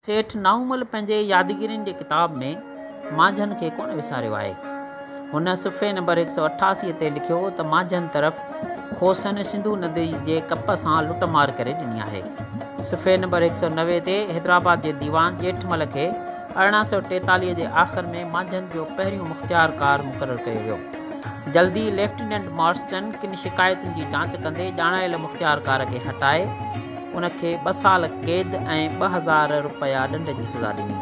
سيٺ نائونمل پنهنجي يادگيرين جي ڪتاب ۾ مانجهند کي ڪونه وساريو آهي. هن صفحي نمبر 188 تي لکيو ته مانجهند طرف کوسن سنڌو ندي جي ڪپ سان لٽ مار ڪري ڏني آهي. صفحي نمبر 190 تي حيدرآباد جي ديوان ڄيٺمل کي 1843 جي آخر ۾ مانجهند جو پهريون مختيارڪار مقرر ڪيو ويو. جلدي ليفٽيننٽ مارسٽن ڪن شڪايتن جي جاچ ڪندي ڄاڻايل مختيارڪار کي هٽائي ان کي ٻه سال قيد ۽ 2000 رپيا ڏنڊ جي سزا ڏني.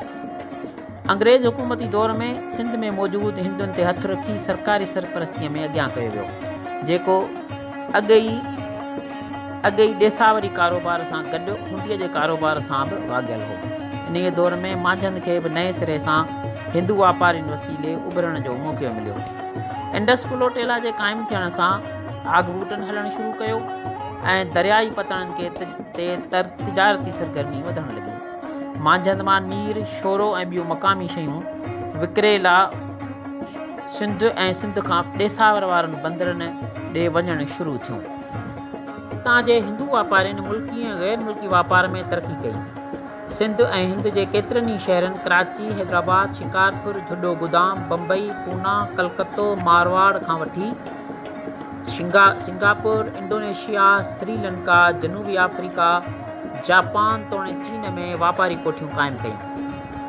انگريز حڪومتي دور ۾ سنڌ ۾ موجود هندن تي هٿ رکي سرڪاري سرپرستيء ۾ اڳيان ڪيو ويو، جيڪو اڳ ئي اڳ ئي ڏيساوري ڪاروبار سان گڏ هنڊيء جي ڪاروبار سان به واڳيل هو. انهيء دور ۾ مانجهند کي به نئين سري سان هندو واپارين وسيلي اڀرڻ جو موقعو مليو. انڊس فلوٽيلا جي قائم ٿيڻ سان آگبوٽن هلڻ شروع ڪيو. ۽ دريائي پتڻن کي تي تجارتي سرگرمي وڌڻ لڳي. مانجهند مان نير، شورو ۽ ٻيون مقامي شيون وڪري لا سنڌ ۽ سنڌ کان ڏيساور وارن بندرن ڏي وڃڻ شروع ٿيون. هتان جي هندو واپارين ملڪي ۽ غير ملڪي واپار ۾ ترقي ڪئي. سنڌ ۽ هند جي ڪيترن ئي شهرن ڪراچي، حيدرآباد، شڪارپور، جهڏو گدام، بمبئي، پونا، ڪلڪتو، مارواڙ کان وٺي Singapore, Indonesia, Sri Lanka, جنوبي Africa, Japan توڻي چين ۾ واپاري ڪوٺيون قائم ڪيون.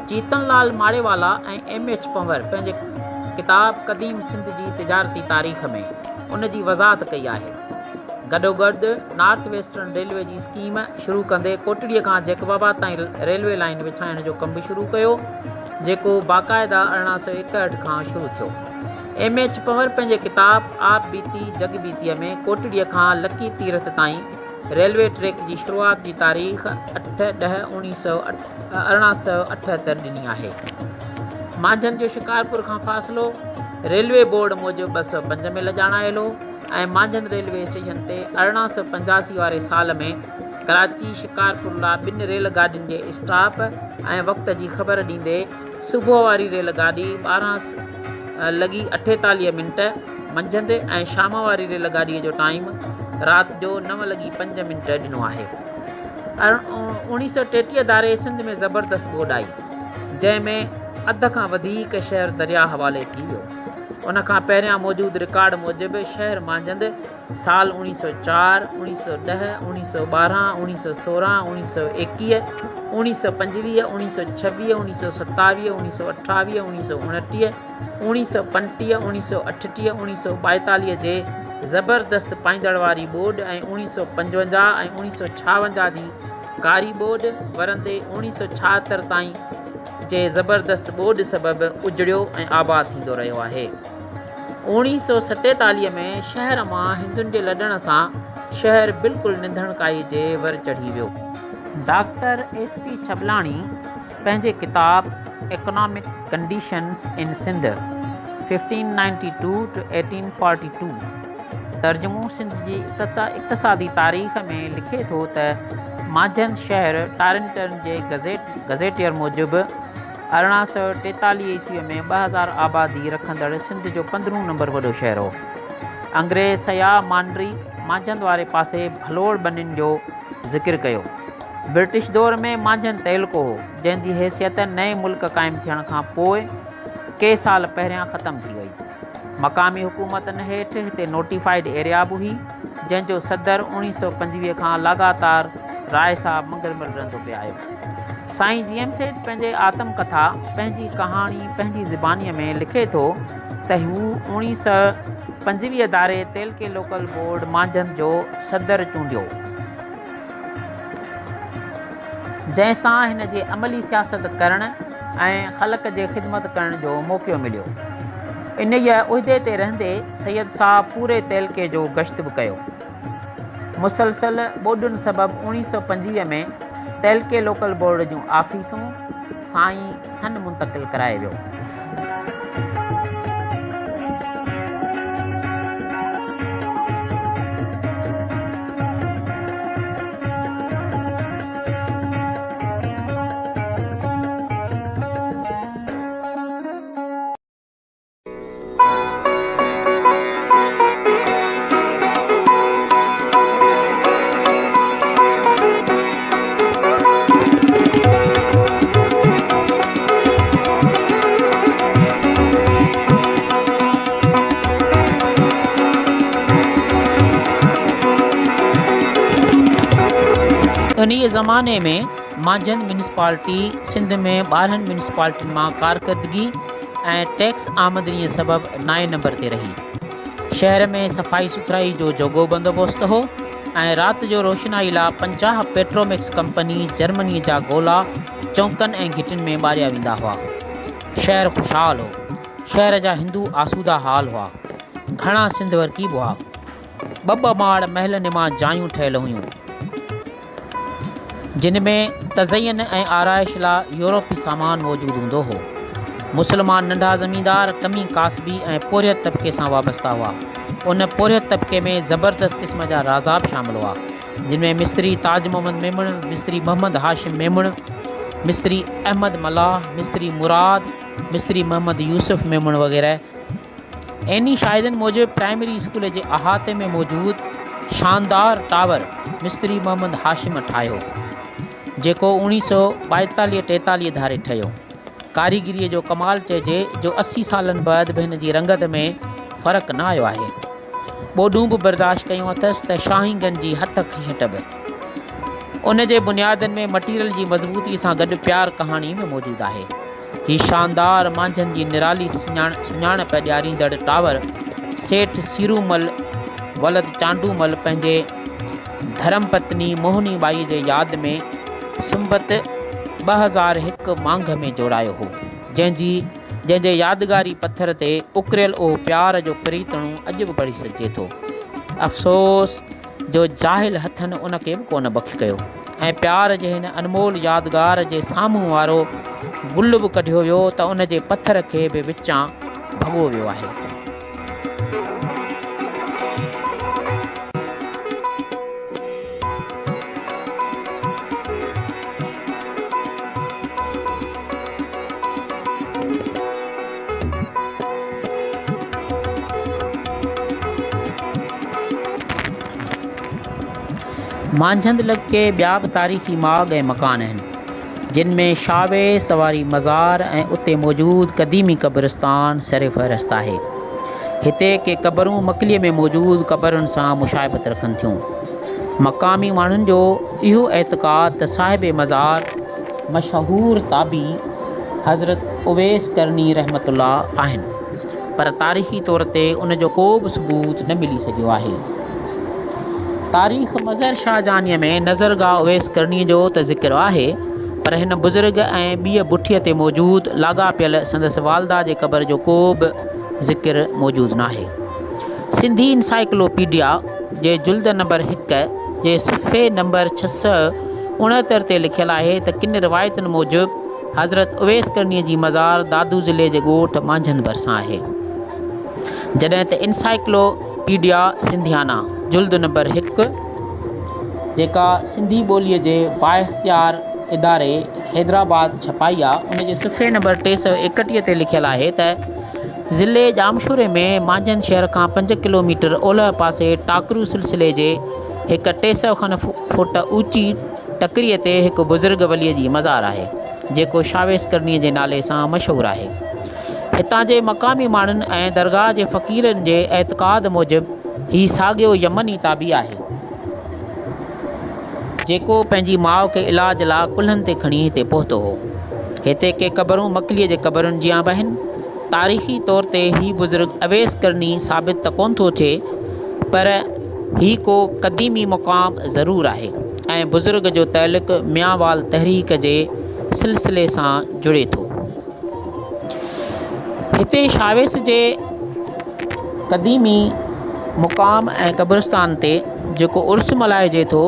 چيتن لال ماڙيوالا ۽ ايم ايڇ پنهور پنهنجي ڪتاب قديم سنڌ جي تجارتي تاريخ ۾ ان جي وضاحت ڪئي آهي. گڏوگڏ نارٿ ويسٽرن ريلوي جي اسڪيم شروع ڪندي ڪوٽڙيء کان جيڪب آباد تائين ريلوي لائين وڇائڻ جو ڪم به شروع ڪيو، جيڪو باقاعده 1861 کان شروع ٿيو. ايم ايڇ پنهور پنهنجي ڪتاب آپ بيتي جڳ بيتيء ۾ ڪوٽڙيء کان لڪي تيرٿ تائين ريلوي ٽريڪ جي شروعات جي تاريخ 8/10/1878 ڏني آهي. مانجهند جو شڪارپور کان فاصلو ريلوي بورڊ موجب 205 ميل ڄاڻايل هو ۽ مانجهند ريلوي اسٽيشن تي 1885 واري سال ۾ ڪراچي شڪارپور لا ٻن ريل گاڏين جي اسٽاپ ۽ وقت جي خبر ڏيندي صبح واري ريل گاڏي 12:48 منجهند ۽ شام واري ريل گاڏيء جو ٽائيم رات جو 9:05 ڏنو آهي. 1933 ڌاري سنڌ ۾ زبردست ٻوڏ آئي، جنهن ۾ اڌ کان وڌيڪ شهر درياء حوالي ٿي ويو. ان کان پهريان موجود رڪارڊ موجب شهر مانجهند سال 1904، 1910، 1912، 1916، 1921، 1925، 1926، 1927، 1928، 1929، 1935، 1938، 1942 جي زبردست پائيندڙ واري ٻوڏ ۽ 1955 ۽ 1956 جي ڪاري ٻوڏ ورندي 1976 تائين جي زبردست ٻوڏ سبب اجڙيو ۽ آباد ٿيندو رهيو آهي. 1947 ۾ شهر مان هندن جي لڏڻ سان شهر بلڪل نڌڻڪائي جي ور چڙهي ويو. ڊاڪٽر ايس پي ڇٻلاڻي پنهنجي ڪتاب economic conditions in Sindh 1592-1842 ترجمو سنڌ جي اقتصادي تاريخ ۾ لکي ٿو ته مانجهند شهر ٽارنٽن جي گزيٽيئر موجب 1843 عيسويء ۾ 2000 آبادي رکندڙ سنڌ جو پندرهون نمبر وڏو شهر هو. انگريز سياح مانڊري مانجهند واري پاسي ڀلوڙ ٻنين جو ذڪر ڪيو. برٽش دور ۾ مانجهند تعلقو هو، جنهن جي حيثيت نئين ملڪ قائم ٿيڻ کان پوء ڪي سال پهريان ختم ٿي وئي. مقامي حڪومتن هيٺ هتي نوٽيفائيڊ ايريا به هئي، جنهن جو صدر 1925 کان لاڳاتار راء صاحب منگرمل رهندو پئي آيو. سائين جي ايم سيد پنهنجي آتم ڪٿا پنهنجي ڪهاڻي پنهنجي زبانيء ۾ لکي ٿو ته هو 1925 ڌاري تعلقي لوڪل بورڊ مانجهند جو صدر چونڊيو، جنهن سان هن جي عملي سياست ڪرڻ ۽ خلق جي خدمت ڪرڻ جو موقعو مليو. انهيء عهدي تي رهندي سيد صاحب پوري تعلقي جو گشت به ڪيو. مسلسل ٻوڏن سبب 1925 ۾ تعلقي لوڪل بورڊ جون آفيسون سائين سن منتقل ڪرائي ويو. انهيء زماني ۾ مانجهند ميونسپالٽي سنڌ ۾ 12 ميونسپالٽين مان ڪارڪردگي ۽ ٽيڪس آمدنيء سبب نائين نمبر تي رهي. شهر ۾ صفائي سٿرائي جو جوڳو بندوبست هو ۽ رات جو روشنائي لا 50 پيٽروميڪس ڪمپني جرمنيء جا گولا چونڪن ۽ گهٽين ۾ ٻاريا ويندا هئا. شهر خوشحال هو. شهر جا هندو آسودا حال هئا. گهڻا سنڌ ورڪي به هئا. ٻه ٻه ماڙ محل نما جايون ٺهيل هيون، جن ۾ تزئين ۽ آرائش لاء يورپي سامان موجود هوندو هو. مسلمان ننڍا زميندار، ڪمي ڪاسبي ۽ پورهيت طبقي سان وابسته هئا. ان پورهيت طبقي ۾ زبردست قسم جا رازا به شامل هئا، جن ۾ مستري تاج محمد ميمڻ، مستري محمد هاشم ميمڻ، مستري احمد ملاح، مستري مراد، مستري محمد يوسف ميمڻ وغيره. عيني شاهدن موجب پرائمري اسڪول جي احاطي ۾ موجود شاندار ٽاور مستري محمد هاشم ٺاهيو، جيڪو 1942 ٽيتاليهه ڌاري ٺهيو. ڪاريگريء جو ڪمال چئجي جو 80 سالن بعد به هن جي رنگت ۾ فرق نه آيو آهي. ٻوڏون به برداشت ڪيون اٿس ته شاهينگن جي هٿ کشٽ به. ان جي بنيادن ۾ مٽيريل جي مضبوطي سان گڏ پيار ڪهاڻي به موجود آهي. هي شاندار مانجهند جي نرالي سڃاڻپ ڏياريندڙ ٽاور سيٺ سيرومل ولد چانڊومل پنهنجي ڌرم پتني موهني ٻائي جي ياد ۾ سنبت 2001 مانگهه ۾ جوڙايو هو، جنهن جي جنهن جي يادگاري پٿر تي اڪريل اهو پيار جو پريتڻو اڄ به پڙهي سگهجي ٿو. افسوس! جو جاهل هٿن ان کي به ڪونه بخش ڪيو ۽ پيار جي هن انمول يادگار جي سامهون وارو گل به ڪڍيو ويو ته ان جي پٿر کي به وچان ڀڳو ويو آهي. مانجهند لڳ ڪي ٻيا به تاريخي ماڳ ۽ مڪان آهن، جن ۾ شاويس واري مزار ۽ اتي موجود قديمي قبرستان سرفهرست آهي. هتي ڪي قبرون مڪليء ۾ موجود قبرن سان مشابهت رکن ٿيون. مقامي ماڻهن جو اهو اعتقاد ته صاحب مزار مشهور تابعي حضرت اويس قرني رحمة الله آهن، پر تاريخي طور تي ان جو ڪو به ثبوت نه ملي سگهيو آهي. تاريخ مظهر شاهجهانيء ۾ نظرگاهه اويس قرنيء جو ته ذڪر آهي، پر هن بزرگ ۽ ٻيء بٺيء تي موجود لاڳاپيل سندس والده جي قبر جو ڪو به ذڪر موجود ناهي. سنڌي انسائيڪلو پيڊيا جي جلد نمبر هڪ جي صفحي نمبر 669 تي لکيل آهي ته ڪن روايتن موجب حضرت اويس قرنيء جي مزار دادو ضلعي جي ڳوٺ مانجهند ڀرسان آهي. جڏهن ته انسائيڪلو پيڊيا سنڌيانا جلد نمبر هڪ جيڪا سنڌي ٻوليء جي بااختيار اداري حيدرآباد ڇپائي آ ان جي صفحي نمبر 331 تي لکيل آهي ته ضلعي ڄامشوري ۾ مانجهند شهر کان پنج ڪلوميٽر اولهه پاسي ٽاڪرو سلسلي جي هڪ 300 کن فوٽ اوچي ٽڪريء تي هڪ بزرگ وليء جي مزار آهي، جيڪو شاويس قرنيء جي نالي سان مشهور آهي. هتان جي مقامي ماڻهن ۽ درگاهه جي فقيرن جي اعتقاد موجب هي ساڳيو يمني تابعي آهي، جيڪو پنهنجي ماء کي علاج لاء ڪلهن تي کڻي هتي پهتو هو. هتي ڪي قبرون مڪليء جي قبرن جيان به آهن. تاريخي طور تي هي بزرگ اويس قرني ثابت ته ڪونه ٿو ٿئي، پر هي ڪو قديمي مقام ضرور آهي ۽ بزرگ جو تعلق ميانوال تحريڪ جي سلسلي سان جڙي ٿو. هتي شاويس جي قديمي مقام ۽ قبرستان تي جيڪو عرس ملهائجي ٿو،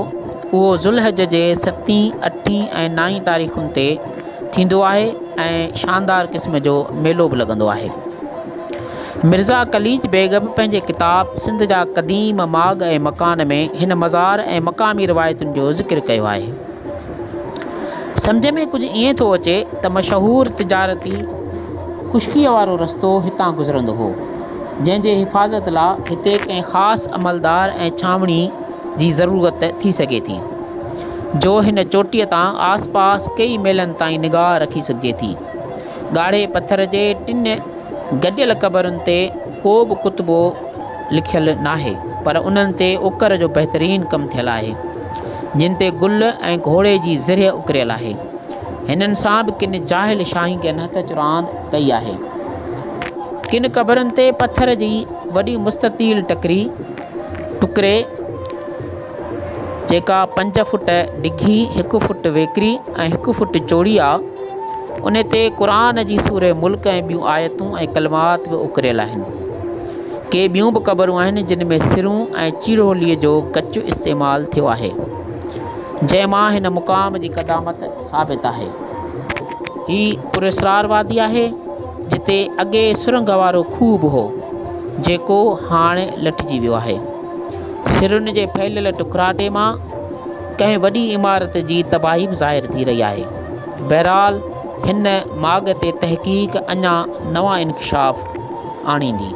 اهو ذوالحج جي ستين، اٺين ۽ نائين تاريخن تي ٿيندو آهي ۽ شاندار قسم جو ميلو به لڳندو آهي. مرزا قليچ بيگ به پنهنجي ڪتاب سنڌ جا قديم ماڳ ۽ مڪان ۾ هن مزار ۽ مقامي روايتن جو ذڪر ڪيو آهي. سمجهه ۾ ڪجهه ائين ٿو اچي ته مشهور تجارتي خشڪيء وارو رستو هتان گذرندو هو، جنهن جي حفاظت لا هتي ڪنهن خاص عملدار ۽ ڇانوڻي جي ضرورت ٿي سگهي ٿي، جو هن چوٽيء تان آس پاس ڪيئي ميلن تائين نگاهه رکي سگهجي ٿي. ڳاڙهي پٿر جي ٽن گڏيل قبرن تي ڪو به ڪتبو لکيل ناهي، پر انهن تي اڪر جو بهترين ڪم ٿيل آهي. جن تي گل ۽ گهوڙي جي زرهه اڪريل آهي. هنن سان به ڪن جاهل شاهينگن هٿ چراند ڪئي آهي. ڪن قبرن تي پٿر جي وڏي مستطيل ٽڪري، ٽڪري، جيڪا پنج فوٽ ڊگهي، هڪ فوٽ ويڪري ۽ هڪ فوٽ چوڙي آ، ان تي قرآن جي سورة ملڪ ۽ ٻيون آيتون ۽ ڪلمات به اڪريل آهن. ڪي ٻيون به قبرون آهن جن ۾ سرون ۽ چيڙهوليء جو گچ استعمال ٿيو آهي، جنهن مان هن مقام جي قدامت ثابت آهي. هي پراسرار وادي آهي، جتي اڳي سرنگهه وارو کوهه به هو، جيڪو هاڻ لٽجي ويو آهي. سرن جي ڦهليل ٽڪراٽي مان ڪنهن وڏي عمارت جي تباهي به ظاهر ٿي رهي آهي. بهرحال هن ماڳ تي تحقيق اڃا نوان انڪشاف آڻيندي.